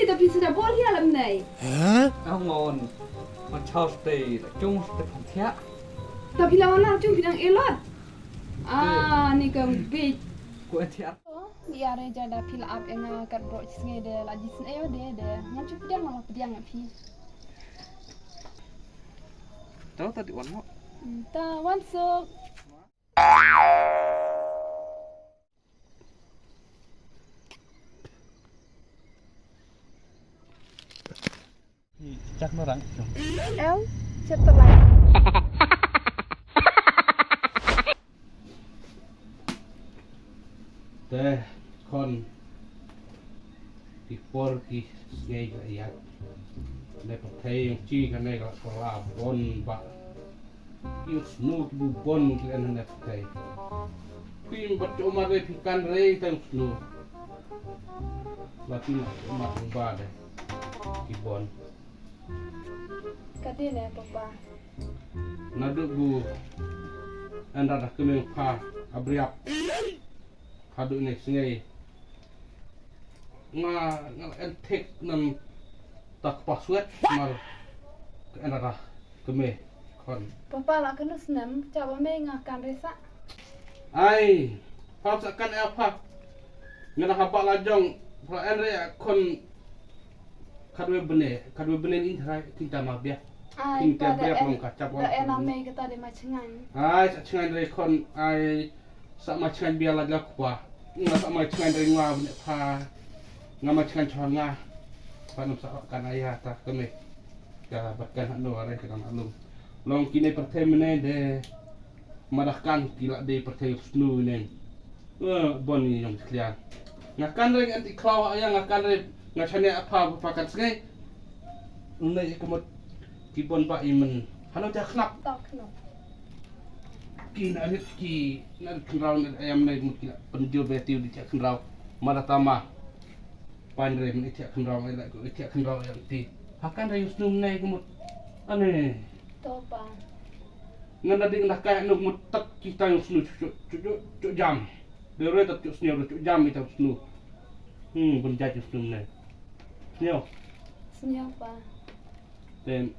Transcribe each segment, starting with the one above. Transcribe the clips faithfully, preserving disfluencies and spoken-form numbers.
Te phi sa da bol ïa lam nei. Hah? Ang on. Man chau stay, la chung stay phan thiah. Ta phi la wan la chung phi dang elot. Ah, ni ka bit. Ko thiah. Ïa re ja da phi la ap ïa nga kat bro chi sngi de la ji sne ïa de de. Ngan chu pdiang la pdiang ïa phi. Tau ta di wan mo. Hmm, ta wan sok. Chak no rang. Em, chet ta lai. Te khon ki por ki sngi ka ïa. Ne pyrthei ïa chi ka ne ka la bon ba. Ïa snu ki bu bon ki en ne pyrthei. Phi bat chomar re phi kan re tang snu. La phi na chomar ba de. Ki bon. Ka dei ne papa. Naduh bu ynda da kmie pha abriap. Haduh ne sngi. Nga nga en thik nam tak password mar ka ynda da kmie khon. Papa la kano snem cha ba me nga kan resa. Ai, pha sa kan ïa pha. Nga da haba la jong pha en re khon. Khatwe bne, khatwe bne in thrai, tin ta ma bia. Ai, tin ta bia long ka chap da ena me kata de ma chngan. Ai, sa chngan re khon, ai, sa ma chngan bia la ga kwa. Nga sa ma chngan re nga bne pha. Nga ma chngan chwa nga. Pa nam sa kan aya ta kame. Ka bat kan no are ka nam alum. Long kine pyrthei mene de. Madah kan ki la dei pyrthei snu ne. Eh, bon ni yong khlia. Nga kan re ngan ti khlaw ya nga kan re nga chane apa apa kan sngai. Ne ka mut ki bon ba i men. Hano ja khnap. Tok no. Ki na rit ki na rit khynraw na ayam ne mut ki la penjul be tiu di tiak khynraw. Madah tama. Pan re men i tiak khynraw i la ko i tiak khynraw yang ti. Hakan re snu ne ka mut. Ane. Topa. Ngan da dik nda kai nuk mut tat ki tang snu chu chu chu chu jam. De re tat chu sniaw chu jam i tang snu. Hmm, bun jai chu snu ne. Sniaw. Sniaw pa. Tem.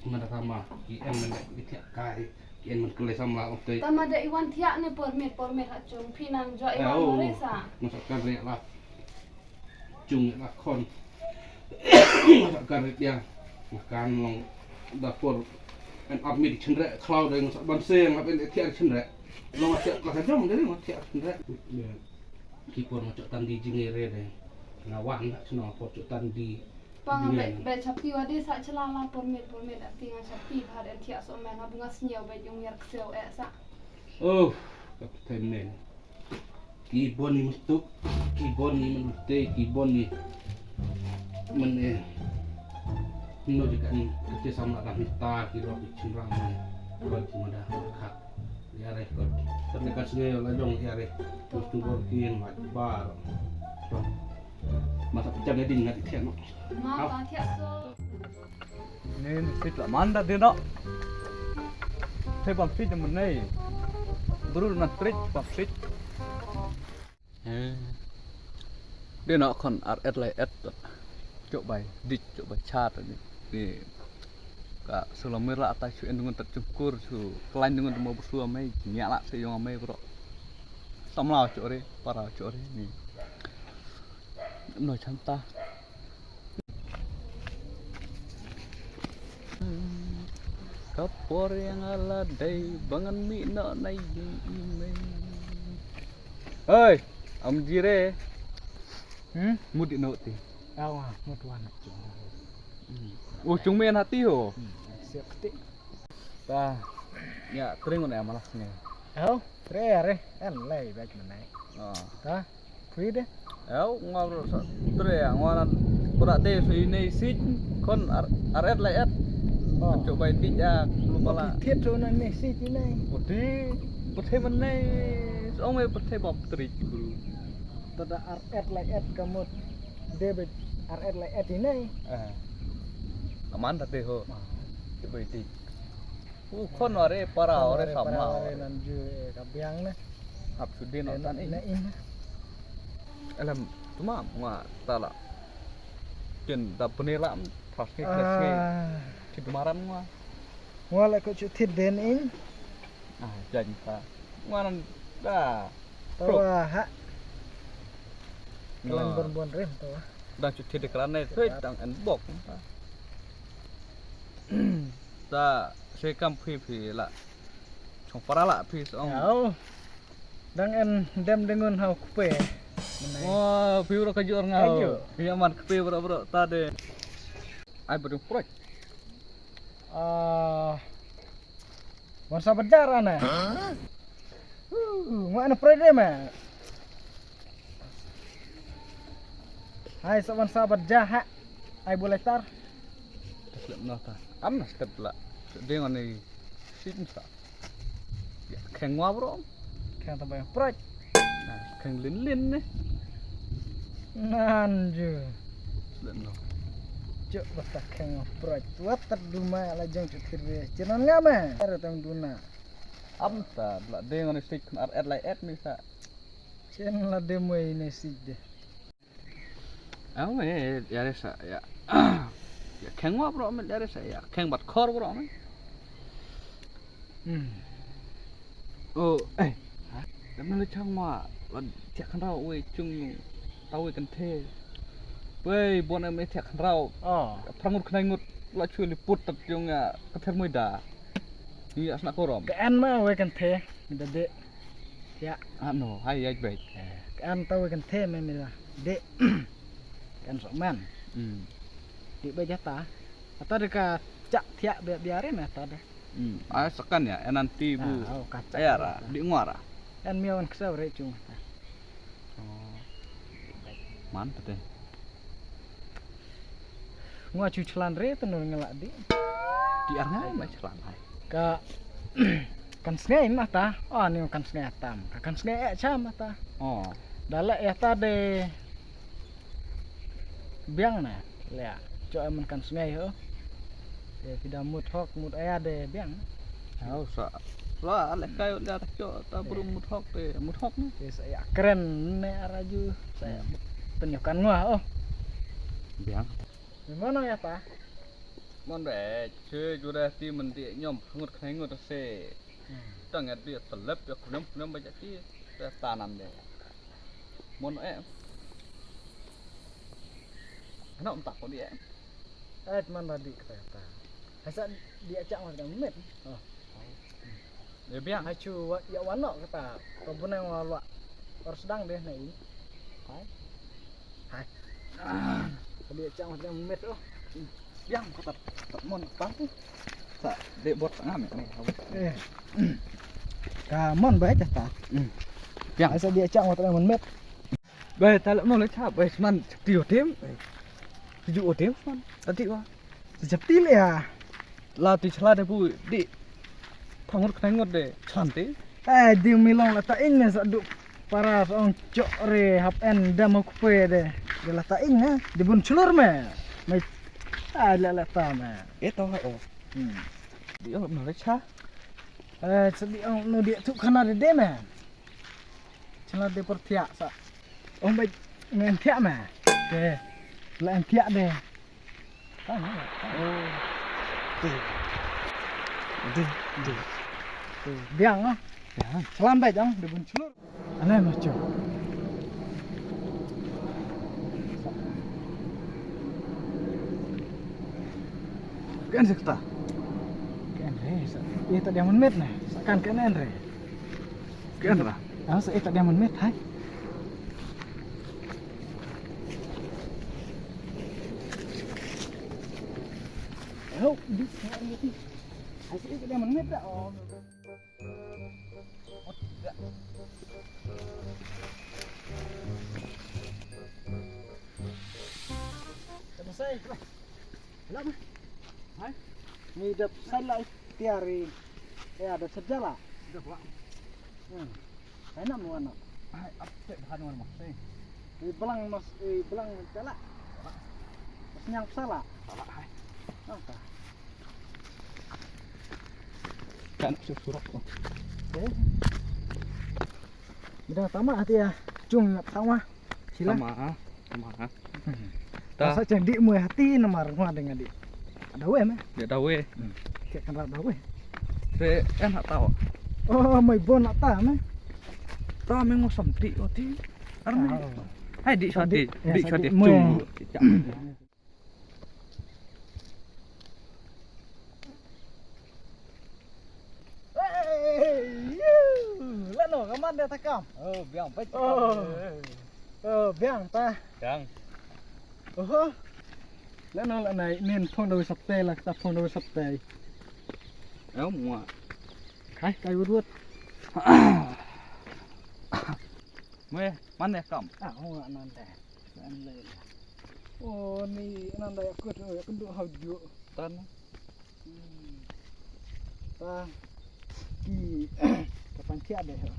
Ngan da tama ki en men i thiak kai ki en men kulai samla ok te. Tama da i wan thiak ne por met por met ha chung phi nang jo i wan re sa. Ngan sa kan re la. Chung la khon. Ka rit ya. Kan long da por. En ap mi di chenre khlaw de ngsa ban se ngap en thiar chenre. Long thiar la ka jong de ngap thiar chenre. Ki por ma chok tan di jing re de. Nga wan na chno por chok tan di. Pang be be chapti wa de sa chala la por met por met ati nga chapti bha de thiar so men ha bunga sniaw be jong yar kseo e sa. Oh, ka thai men. Ki boni mesti, ki boni mesti, ki boni mene. No de kan kete sama dah minta ki ro ki chimrang ne. Ro ki mada kha. Ya re ko. Tapi kan sini la jong ya re. Mesti bor ki yang mat bar. Masa pecah ni ding ngat ikhlas no. Ma pa thiah so. Nin sit la man da dino. Te bam sit mun nei. Brul man trit bam sit. Dino khon ar et lai et. Chok bai dik chok bai chat ni. Ni ka sulamir la atai chu en ngun tat chungkur chu klain ngun mo bsu amai nya la se yong amai bro. Tamla chok re para chok re ni. No chanta. Ka por ïa nga la dei ba ngan mih noh na ïing i mei. Hei, am jire. Hmm? Mut di noh ti. Awa, mut wan. Hmm. Oh, chung men hati ho. Hmm. Siap ti. Ta. Ya, tring un ya malas ni. Oh, tre re, en lei bek menai. Oh. Ta. Phi de? Ew, nga ruh sa tre, nga nan pra te so ine sit kon ar ar et lai et. Oh. Chok bai ti ja lu pala. Thiet so nan ne sit ine. Puthe, puthe man ne, so me puthe bap tri guru. Tada ar et lai et ka mut. De be ar et lai et ine. Eh. Aman ta te ho. Ah. Chok bai ti. U khon ware para ware sama. Ware nan ju ka biang ne. Hap sudin otan in. Alam Tuma nga ta la. Kin da pene la, pas ngi, pas ngi. Ah. Ki dumaram nga. Nga la ko chu thit den in. Ah, jan ta. Nga nan da. Tawa ha. Nga. Kalan bon bon rem tawa. Da chu thit de kran ne, thoi dang en bok. Da se kam phi phi la. Chong para la phi song. Au. Dang en dem dengun hau kpe. Wah, phi bro kajur ngau. Kajur. Phi aman kpe bro bro ta de. Ai bro proy. Ah. Wan sabat jar ana. Huh? Uh, ngwa ana proy de ma. Hai sa wan sabat jar ha. Ai bulai tar. Slep na ta. Am na step la. Deng ani. Sim sa. Ya, kheng wa bro. Kheng ta bai praj. Nah, kheng lin lin ne. Nan ju. Slep no. Chok bata kheng wa praj. Wat ta duma la jeng chok thir be. Chinan nga ma. Ara tang duna. Am ta la deng ani sik ar et la et ni sa. Chen la de moi ne sik de. Ang me ya re sa ya. Ya kheng wa bro me ya re sa ya. Kheng bat khor bro me. Hmm. Oh, eh. Dam na le chang ma. Lan tiak khan rau we chung yung. Tau we kan the. Wei bon me tiak khan rau. Oh. Prangut khnai ngut la chui li put tat yung ya. Ka ther mui da. Ni ya sna korom. Ka an ma we kan the. Mi da de. Ya. Ah, no, hai, ya, bai. Eh, kan tau kan the me me la. De. Kan so man. Hmm. Di ba jata. Ata de ka chak thiak bia bia re me ata de. Hmm. Ai sakan ya, en anti bu. Ah, oh, ka chak. Ayara, di ngwara. En mi wan ksa re chung. Oh. Man pete. Ngwa chu chlan re tanu ngala di. Di ar ngai ma chlan hai. Ka kan sngai ma ta. Oh, ni kan sngai tam. Ka kan sngai e cha ma ta. Oh. Dala e ta de biang na. Le cho em kan sngai ho. Te pida mut hok mut aya de biang. Hau sa. La le kai le ta cho ta bru mut hok te mut hok ni. Te sa ya kren ne araju sa ya penyokan ngwa oh. Biang. Mana ya ta? Mon be che jure ti men ti nyom ngut khnai ngut se. Hmm. Tang ya di telep ya khnam khnam ba ti ta nan de. Mon eh. Ana um tak ko di eh. Eh, man da di kata kata. Hasa di acak mas kan met. Oh. Ya biang. Hai chu ya wano kata. Ko bunang wa lwa. Or sedang deh na i. Hai. Hai. Di acak mas kan met oh. Biang kata. Tak mon pang. Sa de bot tengah met ni. Eh. Ka mon baik kata. Hmm. Biang. Hasa di acak mas kan met. Bai ta la mo le cha bai sman chapti o tem. Ti ju o tem sman. Ta ti wa. Chapti le ya. La ti chla de bu di. Phangur khnai ngot de chan ti. Eh di mi long la ta ing ne sa du. Para sa ong chok re hap en dam hok pe de. De la ta ing ne. Di bun chlur me. Mai. Ah la la ta me. E to ha o. Hmm. Di ong no le cha. Eh sa di ong no di tu khana de de me. Chla de por thiah sa. Ong bai ngen thiah ma. Ke. La en thiah de. Ka ni. Oh. De. De. De. De. Biang ah. Ya. Chla bai jang de bun chlur. Anai ma chu. Kan sekta. Kan re sa. Ita dia mun met na. Sa kan kan re. Kien ra. Ang sa ita dia mun met hai. Oh, di sa ni ti. Ang sa ita dia mun met da. Oh. Sa ba sai. Lam. Hai. Ni dap sai lai tiari. Ya da sa jala. Dap wa. Hmm. Hai na mo ano. Hai ap te bahan mo mo. Sai. Ni belang mas, eh belang jala. Mas nyang sala. Sala hai. Nangka. Kan sur surok ko. Eh. Ida tama hati ya. Cung ngap tama. Sila. Tama, tama. Ta. Sa chang dih mui hati namar ngwa deng adi. Ada we me. Dia dawe. Ke kan ada we. Te en ha tau. Oh, mai bon ata me. Ta me ngosam ti oti. Arme. Hai di sati, di sati mui. Lano ka man de takam. Oh, biang pa. Oh, biang ta. Biang. Oho. Lano lano nin phong do sapte la ta phong do sapte. Em mua. Kai kai wut wut. Mui man de kam. Ah, mua nan de. Nan de. Oh, ni nan de aku tu aku duk hau juk. Tan. Ta ki ka pan chia de ha.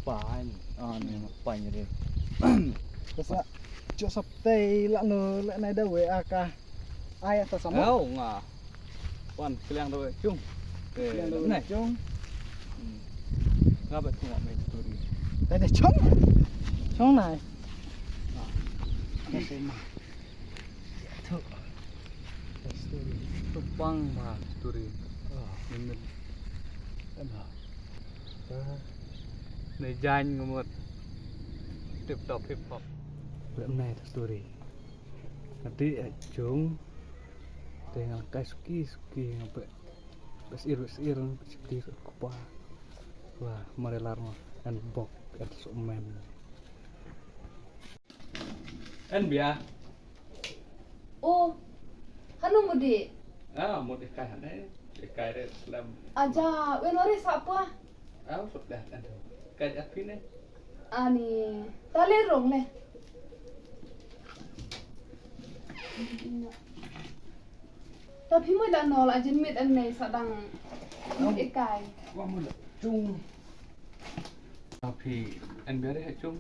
Pan, ah, ni ma pan de. Ka sa cho sap tei la no la nai da we a ka. Ai ta sa mo. Au nga. Pan kliang da we chung. Kliang da we chung. Nga ba chung me tu ri. Ta de chung. Chung nai. Ka se ma. Tu pang ma turi. Minit. Ne jan ngemut. Tip top hip hop. Bem nai turi. Nanti jung. Dengan kai suki suki ngape. Bes ir bes ir bes ir kupa. Wah, marelar ma. En bok en sumen. En bia. Oh, hanu mudi. Ah, mudi kai hane. Kai re slem. Aja, wen ore sapa? Ah, sudah kan. Kai apine. Ani, tale rong le. Ta phi mo da no la jin mit an nei sa dang. Mo ikai. Wa mo da chung. Ta phi en bia re ha chung.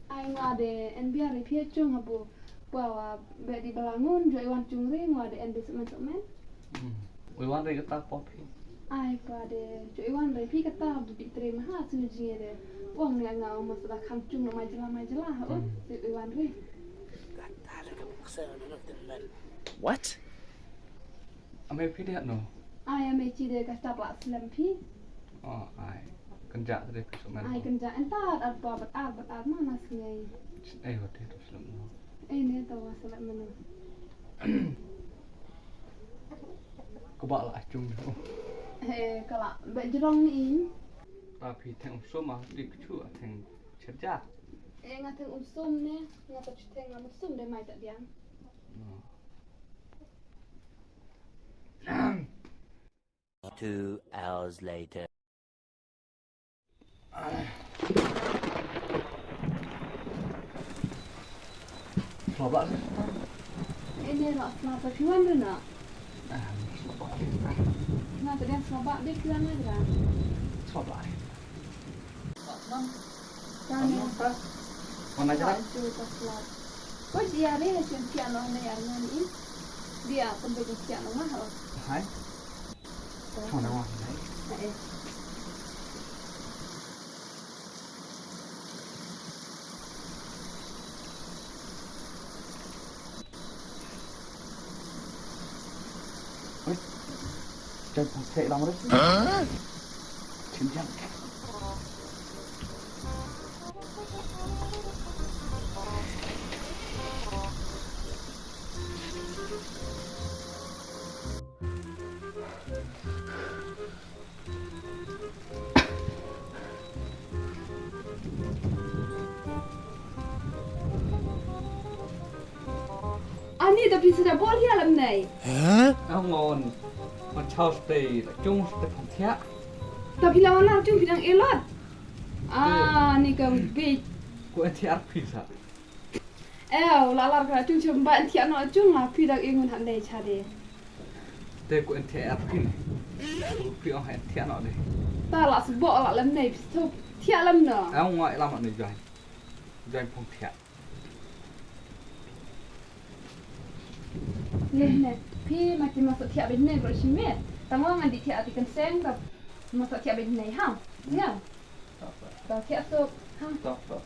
Ai nga de en bia re phi ha chung ha bu. Pua wa be di balangun jo iwan chung re nga de en de semen semen. Hmm. Iwan re kata pop phi. Ai pa de jo iwan re phi kata bu bi tre ma ha sunu jing de. Wang ne nga ma sa da kham chung no mai jela mai jela ha. Hmm. Jo iwan re. What? Ame phi de no? Ai ame chi de ka tap la slem phi. Oh, ai. Kan ja de phi so men. Ai kan ja entar at ba bat at bat at ma nas ngai. Ai hote to slem no. Ai ne to wa slem no. Ko ba la chung. Eh, kala be jrong ni. Ta phi theng sum a ti kchu a theng cherja. Eh, nga theng um sum ne, nga ta chu theng nga sum de mai ta diang. No. Two hours later. Sla ba. Ene rak sla ba phi wan duna. Sla ba. Nga tadi sla ba de kira ngai dra. Sla ba. Kan ya. Mana aja. Ko ji are ha chen tiano ne ar ngan i. Dia pun be tiano mah. Hai. Chong na wa. Oi. Jangan pakai lama deh. Hah? Jangan. Ani da phi sa da bol hi alam nei. Hah? Ang on. Ma chaw stay la chung stay phan thiah. Da phi la wan la chung phi dang elot. Ah, ni ka bit. Ko thiah phi sa. Ew, la lar ka chung chim ba thiah no chung la phi dang ingun han dei cha de. Te ko thiah phi. Ko phi ong han thiah no de. Ta la sbo la lem nei phi tu thiah lem no. Ang ngai lam no jai. Jai phong thiah. Leh ne, phi ma ti ma sa thiah bin nei bro shi me. Ta ngwa ngan di thiah ti kan seng ta ma sa thiah bin nei ha. Nga. Ta thiah so ha. Tok tok.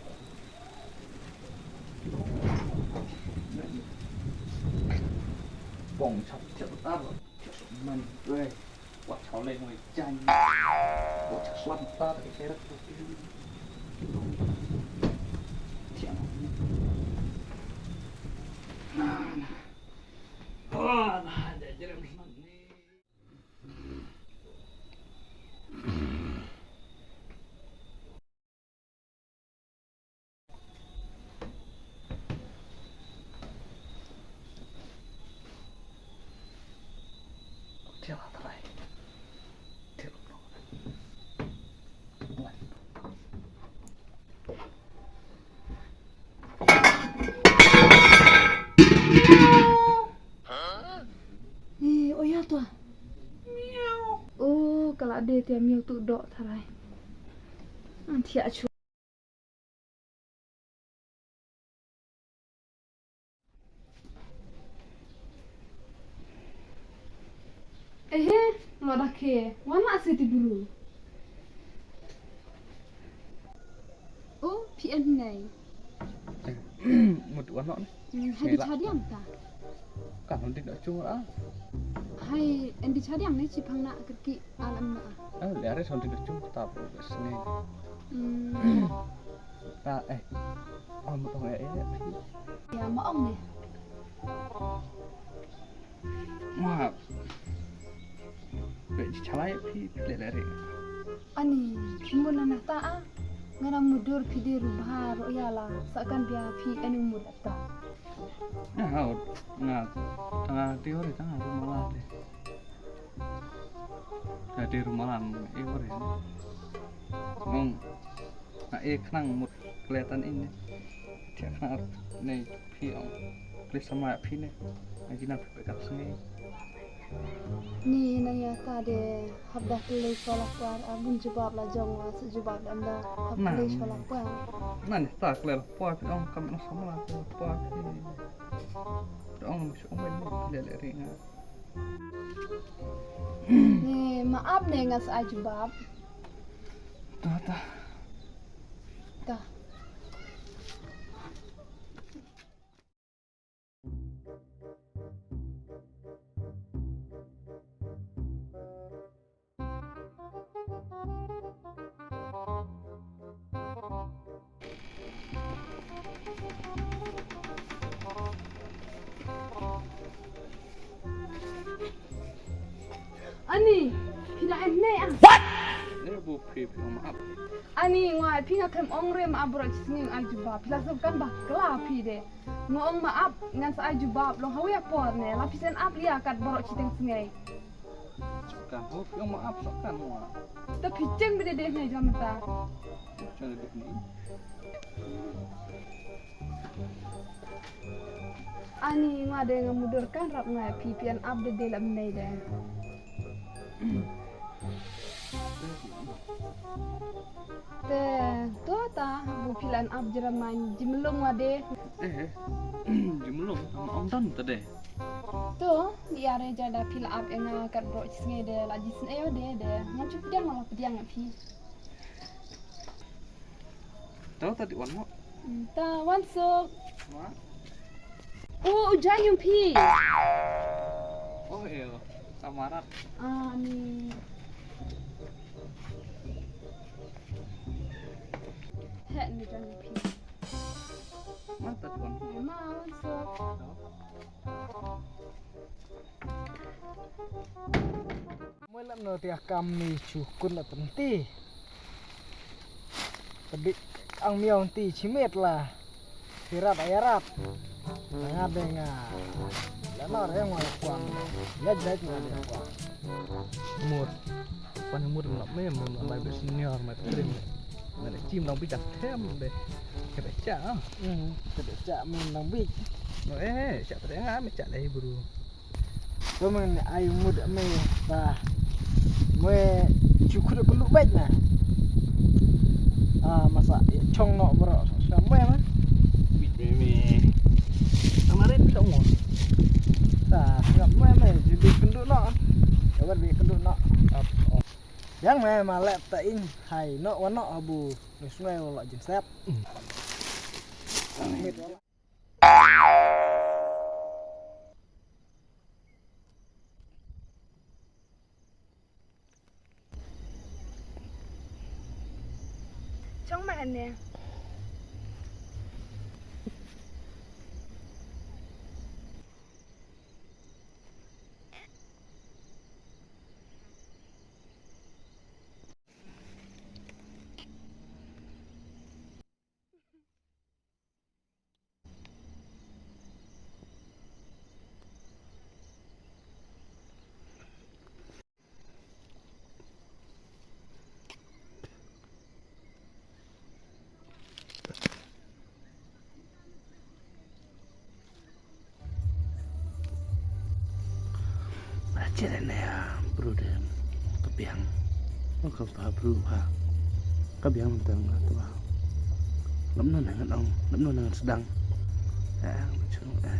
Bong chap chap tar. Chap man. Wei. Wa chau le ngoi jan. Wa chau slam tar. Tiang. Na na. Oh, na, da jerem man ni. Ï, oh ïa to. Miau. Oh, ka la dei te miau tu dok tharai. An thiah chu. Ehe, lo da ke, wan la siti bru. Oh, P N nei. Mut wan nok ni. Hmm, hai di chadiang ta. Kan hon di nok chung ah. Hai, en di chadiang ni chipang na kerki alam na. Ah, le are hon di nok chung ta bru sini. Hmm. Ta eh. Om ong eh eh. Ya ma ong ni. Ma. Be ji chalai phi phi le le re. Ani, mun na ta a. Ngana mudur phi de ru bha ro ya la. Sa kan bia phi anu mud ta. Na ha nga tanga ti hore tanga ru mala de. Ka de ru mala e hore. Ngong. Na e khnang mut kletan in ne. Thiah khnang ne phi ong. Kle sama phi ne. Agi na phi ka sngi. Ni na ya ta de hap dah kle sola kwar abun jubab la jong wa se jubab lam da hap kle sola kwar. Na ni ta kle la kwar phi ong kam na sama la kwar phi. Phi ong mu shu ong le le ringa. Ni ma ap ne nga sa jubab. Ta ta. Ta. Ani, phi da em ne ah? What? Ne bu phi phi ma ap. Ani, nga phi nga kem ong re ma ap bro chi snging ai jubab. Phi la sop kan ba kla phi de. Nga ong ma ap ngan sa ai jubab long hawi apor ne la phi sen ap lia kat bro chi teng sngai. Sokkan, oh, phi ong ma ap sokkan ma. Ta phi cheng bide de ne jam ta. Cheng de ni. Ani nga de nga mudur kan rap nga phi phi an ap de de lam nei de. Te to ta bu phi lan ap jeraman jimlum nga de. Eh, eh. Jimlum ma ong dan ta de. To, ïa re jada phi la ap ïa nga kat bro chi sngi de la jisnei de de. Ngan chu pdiang la pdiang phi. To ta di wan mo. Hmm, ta wan sok. Wa. Oh, u jan yung phi. Oh, eh. Samarat. Ah, ni. He ni jan yung phi. Ma ta di wan. Ma wan sok. Mwe lap no tia kam ni chu kun la penti. Tabi ang miau ti chimet la. Tirat ayarat. Nga de nga. La no re ngwa kwang. Ya jai nga de kwang. Mut. Pan mut lap me mut lap mai be senior mai prim. Ngan chim dang bijak them de. Kebe cha. Hmm, kebe cha mut dang bij. No eh, cha te nga me cha le bru. Ko men ai mut me ta. Mwe chu khut ko lu bait na. Ah, masa chong no bro. Sa mwe ma. Bit me me. Amarit chong no. Ta ngap mwe me ju bi kendu no. Kabar bi kendu no. Yang me ma lep ta ing hai no wa no abu. Ni sungai wa lo jin sep. Mit. Tong ma ane. Ba chire ne ya bru de ka biang. Ka ba bru ha ka biang tang tu ha. Lam non ngan ong, lam non ngan sedang. Eh, macam eh.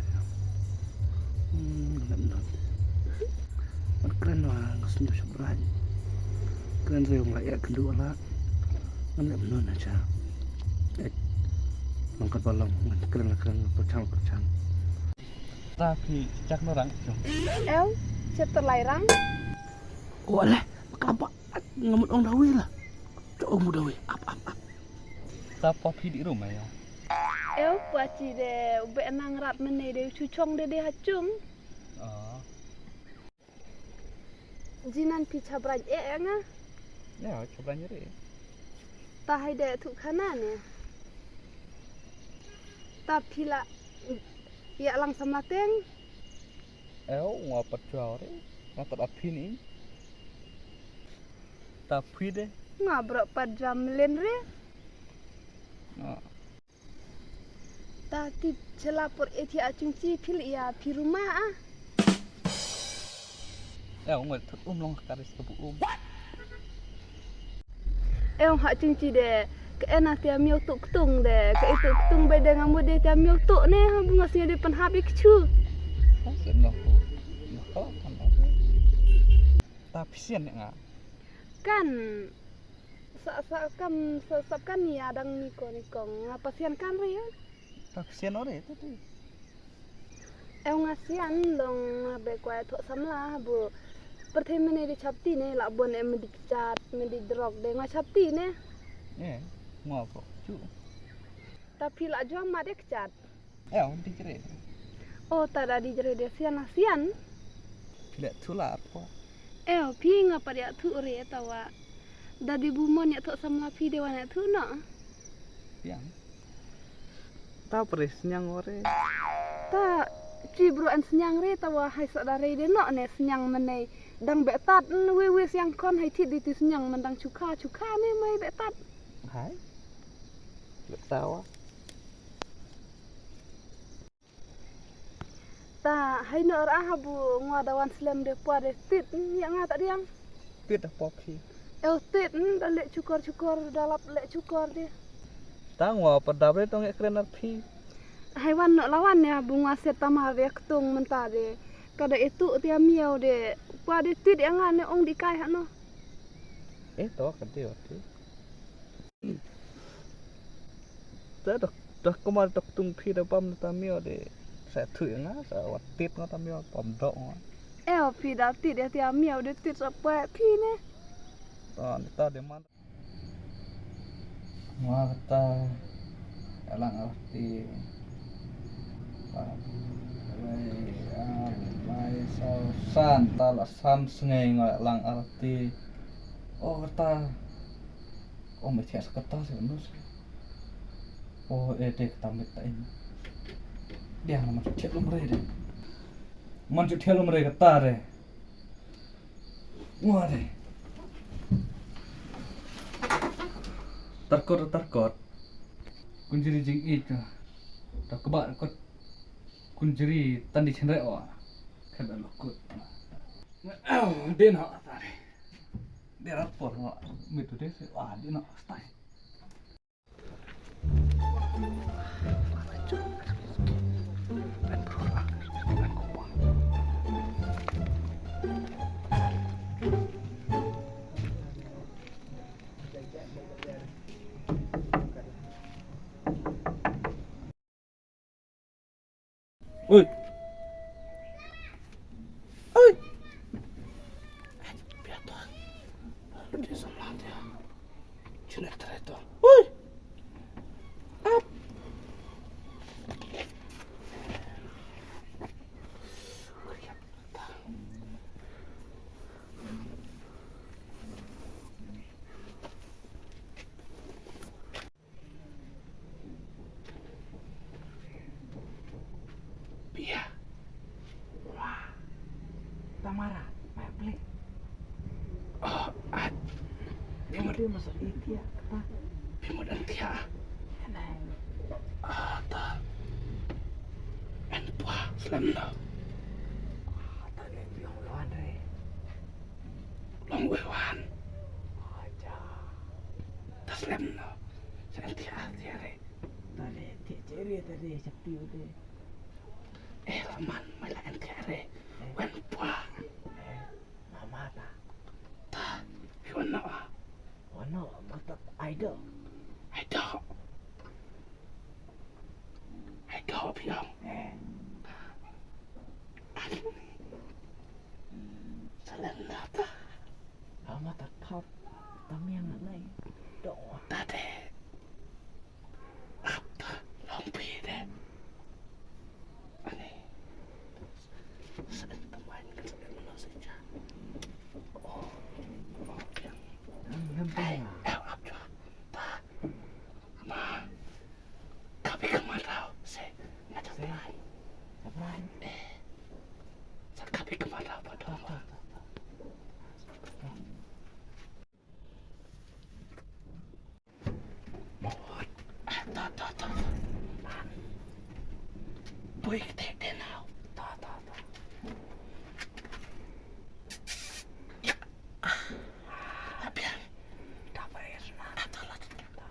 Hmm, lam non. Kren wa ngas nyu sabrai. Kren riung la ya kendu la. Ngan lam non aja. Eh, nongkat balong ngan kren la kren perchang perchang. Ta phi chak no rang chung. Ew, chet to lai rang. Wala, makla ba ngamut ong dawi la. Chok ong mu dawi. Ap ap ap. Ta pa phi di rum ayo. Ew, pa chi de ube nang rat mene de chu chong de de ha chung. Ah. Jinan phi chabraj e nga. Ya, chabraj re. Ta hai de thu khana ne. Ta phi la ya lang samla teng. Ew, nga pat jua re. Nga pat aphi ni. Ta phi de. Nga bro pat jua melen re. Ah. Ta tip chela por e thi a chungchi phil ia phi ruma a. Eh, ong thut um long ka ris ka bu um. Eh, ong ha chungchi de ka ena tia miau tu ktung de ka itu ktung be de ngamu de tia miau tu ne ha bunga sia de pan habik chu. Sen lo ku. Lo ko kan. Ta pisian ne nga. Kan sa sa kam sa sap kan ni adang ni ko ni kong nga pasian kan ri. Ta pisian ore tu tu. Eu nga sian dong nga be kwai tho samla bu. Perthe mene di chapti ne la bon em di chat me di drok de nga chapti ne. Eh, nga ko chu. Ta phi la jua ma de chat. Ew, di jre. O ta da di jre de sian a sian. Phi le thu la po. Ew, phi nga pa dia thu re ta wa. Da di bu mon ya tho samla phi de wa na thu no. Yang. Ta pre snyang ore. Ta chi bro an snyang re ta wa hai sa da re de no ne snyang mene dang be tat we we siang kon hai thi di ti snyang men dang chukha chukha ne mai be tat. Hai. Lek tawa. Ta hai no ra ha bu ngwa da wan slem de pwa de tit ya nga ta diang. Tit da pwa phi. Eu tit da le chukor chukor da lap le chukor de. Ta ngwa pa da bre tong ekren ar phi. Hai wan no lawan ya bu ngwa set tamar de ktung menta de. Kada itu tia miau de pwa de tit ya nga ne ong di kai ha no. Eh to ka de wa phi. Ta dok dok kumar dok tung phi da pam ta mio de. Sa thu nga sa wat tit nga ta mio pam dok nga. Eh phi da tit de tia mio de tit sa pwe phi ne. Ta ni ta de man. Nga ta alang arti. Lai ar lai sau san ta la san sngai nga alang arti. Oh ta. Oh, me thiah sa kata sa nus. Oh, eh, de kata me ta in. Dia na man thiah lum re de. Man thiah lum re kata re. Wa de. Tarkot, tarkot. Kunjri jing itu. Tak kebak kot. Kunjri tandi chenre wa. Kada lokut. Din ha tare. Derat por wa. Mitu de se wa din ha stai. Oi. Oi. Pia to. Dia samla dia. Chine tre to. Oi. Phi mut, phi mut en thiah. Ata. En pua slem no. Ata le phi ong wan re. Long wei wan. Aja. Ta slem no. Sa en thiah thiah re. Ta le thiah che re ta le chak tiu te. Eh, la man mai la en thiah re. Wen pua. Mama ta. Ta. Phi wan no. Wan no ma ta ai do. Ai do. Ai do phi ong. Eh. Sa lem na ta. Ama ta khap. Ta miang na nai. Do. Ta de. Ap ta long phi de. Ani. Sa en ta mai ni sa en na sa cha. Oh. Oh, yang. Yang, yang. Ai, eh, ap cha. Ta. Ma. Kapi ka madaw se. Nga jam rai. Jam rai. Eh. Sa kapi ka madaw pa do. Ta, ta, ta, ta. Mot. Ah, ta, ta, ta. Bui te te now. Ta, ta, ta. Ya. Ah. Apian. Ta pa es na. Ta, ta, la, ta.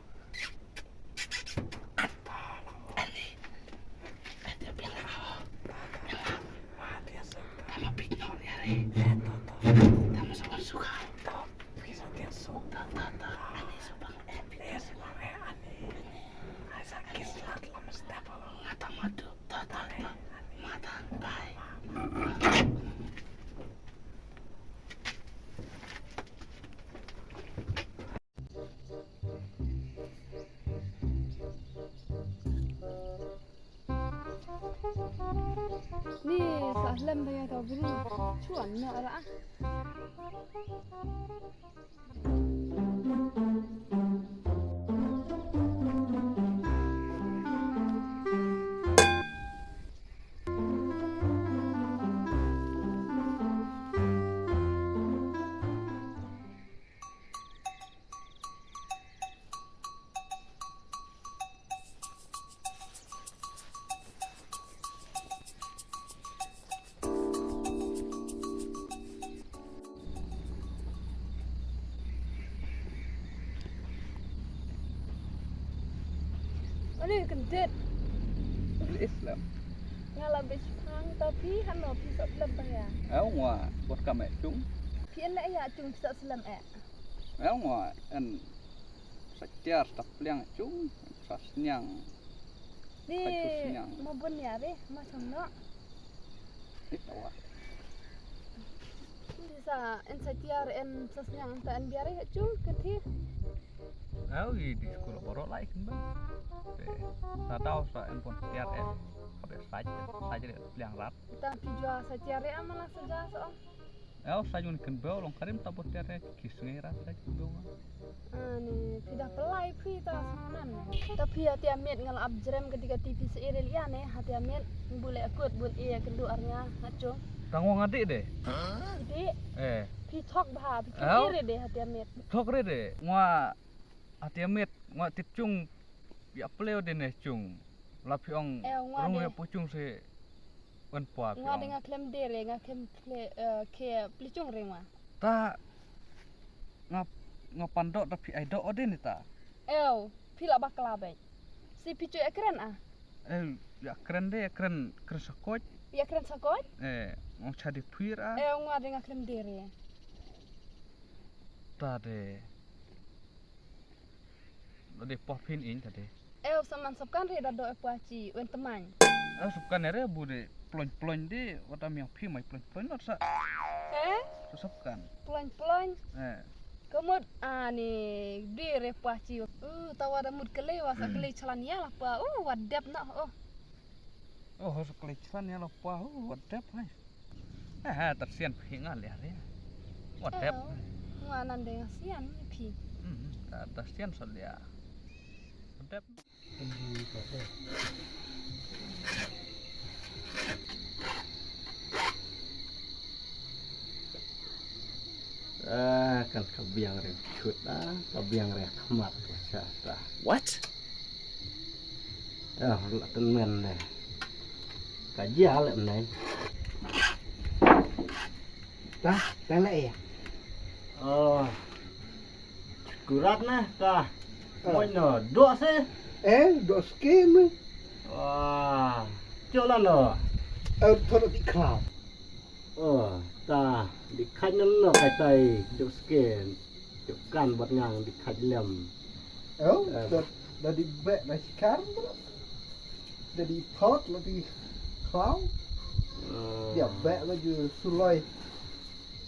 Ni sa lem ba ïa ka bri. Chuan na ra. Ani kyndit. Islam. Nga la bishpang tapi hano phi sot lem ba ïa. Aw nga bot kam eh cung. Phi en leh ïa cung phi sot slem eh. Aw nga en. Sa tiar sa pliang cung sa sniang. Ni sa sniang. Ma bun ïa re ma chong no. Ni tawa. Ni sa en sa tiar en sa sniang ta en biar re cung ke thi. Au i di skul boro lai kin ba. Sa tau sa en pon tiar en. Kabe sa tiar sa tiar pliang rat. Ta ki jua sa tiar re ama la sa ja so. Ew, sa jun kin bew long karim ta bot tiar ki sngi ra sa kin bew. Ani phi da pelai phi ta sngnan. Ta phi hati amit ngal ap jrem kati kati phi se iril ïa ne hati amit bule akut bun e kendu arnga ngachung. Tang wang adik de. Adik. Eh. Phi thok bha phi thok re de hati amit. Thok re de. Ngwa hati amit ngwa tip cung. Ïa pleo de ne cung. La phi ong rung ïa pu cung se. Wan pua phi ong. Nga de nga khlem de re nga khlem khle eh, ke pli cung re nga. Ta nga nga pan do da phi ai do ode ni ta. Ew phi la bakla be. Si phi cu ïa kren ah. Ew ïa kren de ïa kren kren sakoj. Ïa kren sakoj? Eh ngong cha de phuir ah. Ew nga de nga khlem de re. Ta de. Lo de pua phin in ta de. Ew saman sopkan re da do e pua chi wen temang. Ew sopkan re bu de plon plon de wata miang phi mai plon plon not sa. Eh? Sopkan. Plon plon. Eh. Kamut ani de re pua chi. Uh tawa da mut kele wa sa kele chalan ya la pua. Uh wa dep na oh. Oh, ho sa kele chalan ya la pua. Uh wa dep hai. Eh, eh, ta sian phi nga lia re. Wa dep. Nga nan de nga sian ni phi. Hmm, ta ta sian sa lia. Wa dep. Ah, kan ka biang re chut ah, ka biang re khmat ka cha ta. What? Ah, la tynmen ne. Ka jia le ne. Ta, ta le ya. Oh. Kurat na ta. Oh. Moin no, dok se. Eh, dok skim. Wah, chola no. Eh, thot di klau. Oh, ta di khaj na no kai tai dok skim. Dok kan bat ngang di khaj lem. Oh, eh, da, da di bek na shikar. Da di thot la di klau. Oh. Dia bek la ju suloi.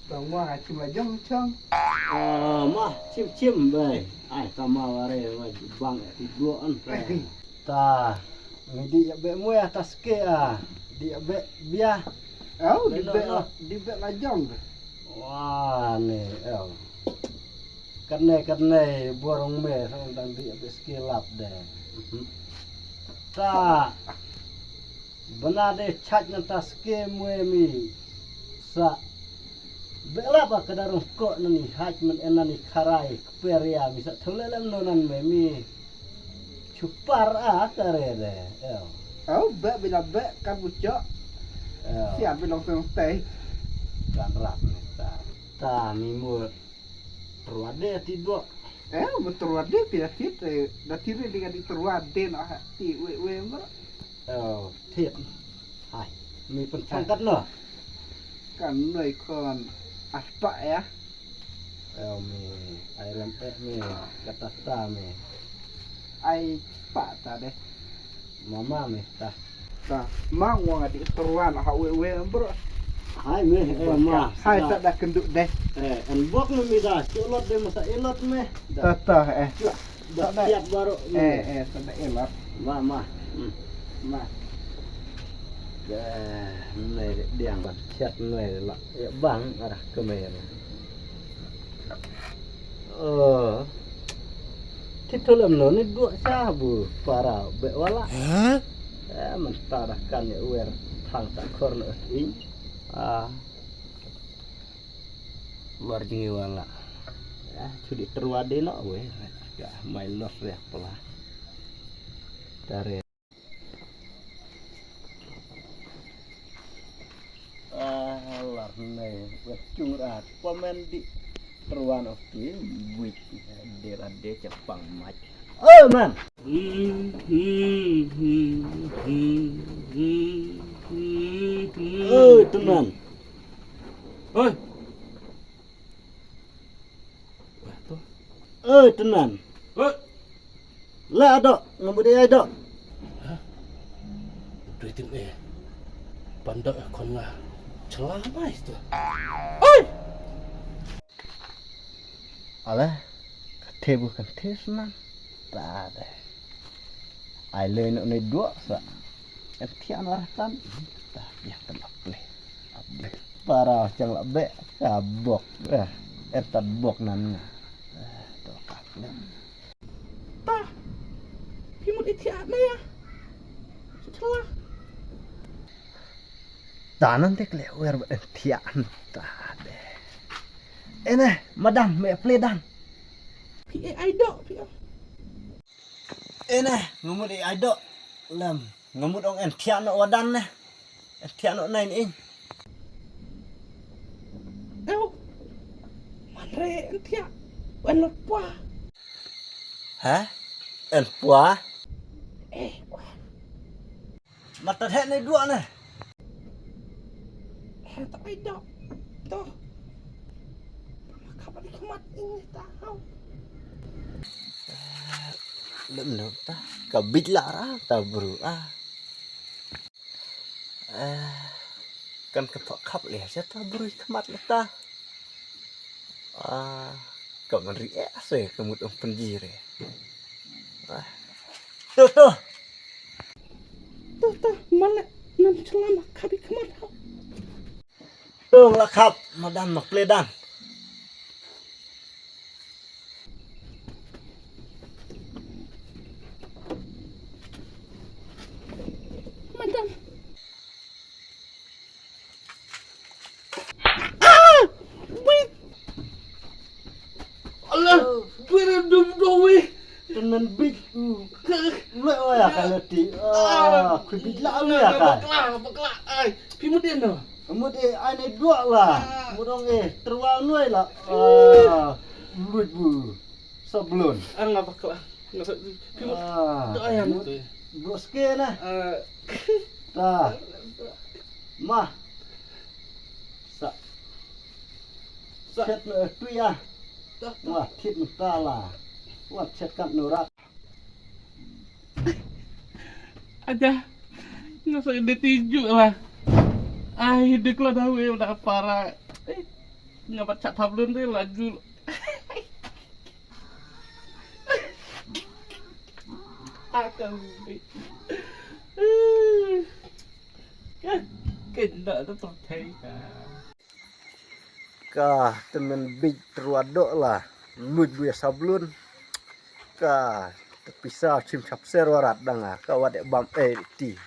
Tang wa chim la jong chang. Ah, ma chim chim bai. Ai, ka ma ware wa bang ti duo an. Ta, mi di ya be mo ya ta ske a. Di ya be bia. Au, di be la, di be la jong. Wa ne, au. Kane kane borong me sang dan di ya be ske lap de. Mhm. Ta. Bana de chaj na ta ske mwe mi sa. Bela ba ka darung ko na ni haj men ena ni kharai kperia mi sa thole lem no nan me mi. Chupar a kare de. Eo. Au be bila be kan bu chok. Eo. Sia bilong teng tei. Kan rap ni ta. Ta mi mut. Terwade ti dok. Eh, beterwade ti atit, eh, da tiri dengan di terwade na ti we we ma. Oh, tit. Hai, mi pun changkat no. Kan noi kon aspa ya. Oh, mi ai rem eh mi kata ta mi. Ai pa ta deh. Mama me ta. Ta, ma ngwa nga di terwan ha we we bro. Hai me, eh, ma. Hai ta da kenduk deh. Eh, en bok me mi da, cholot de masa elot me. Da. Ta ta, eh. Da siap baru me. Eh, eh, ta da elot. Ma, ma. Hmm. Ma. Eh, me diang ban chat me la. Ya bang arah ke me. Oh. Ti thulem no ni dua sha bu para be wala. Hah? Eh, mynta da kan ya wer thang ta khor no ing. Ah. War jingi wala. Eh, chudi terwade no we. Ka mai los re pala. Tare. Ah, lar ne, wet chung rat, pamen di ruan of ti, buit, dera de chapang mach. Oh, man. Oh, teman. Oi. Oi, teman. Oi. La dok, ngamut ai dok. Hah? Doi tim eh. Pandok eh kon nga. Chela mai tu. Oi. Ala, kate bu kan tes nan. Ta de. Ai le no ne dua sa. Entian lah tan. Ta ya kan aple. Aple. Para chang la be. Ka bok. Eh, entat bok nan nga. Eh, to ka. Ta. Phi mut ïa thiah ne ïa. Shu chla. Ta nan te kle wer ba thiah ta de. Ene, madam, me ple dan. Phi e ai dok, phi e. Ene, ngamut e ai dok. Lem, ngamut ong en thiah no wadan ne. En thiah no nai ni in. Ew. Man re en thiah. Wen lut pua. Ha? En pua? Eh, wen. Mata hek ne dua ne. Eh, tak ai dok. Tu. Maka balik kemat ini tahu. Lem no ta. Ka bit lara ta bru ah. Eh, kan ka thok khap le sha ta brui khmat le ta. Ah, ka man ri eh se ka mut um penji re. Ah. Tu tu. Tu tu, male nan chelam khabi khmat ha. Tu la khap, madan ma pledan. Madam. Ah! Wait! Men bit u. Leh wa ya ka leti. Ah, khui bit la lu ya ka. Bakla, bakla. Ai, phi mut ïa no. Mut e ai ne dua la. Mut ong e terwa noi la. Ah, luit bu. Sablon. Ah, nga bakla. Nga sa phi mut. Ah, doa ya mut. Bro ske na. Ah. Ta. Ma. Sa. Sa. Chet no tu ya. Wa thit mynta la. Wa chet kat norak. Aja. Nga sa de tiju la. Ai, dik la dawe udah para. Eh, nga baca tablon de laju. Akan. Kena tu tokai ka. Ka temen bit terwadok la. Mut buya sablon. Ka tepisa chim chap ser warat danga. Ka wadak bam eh ti.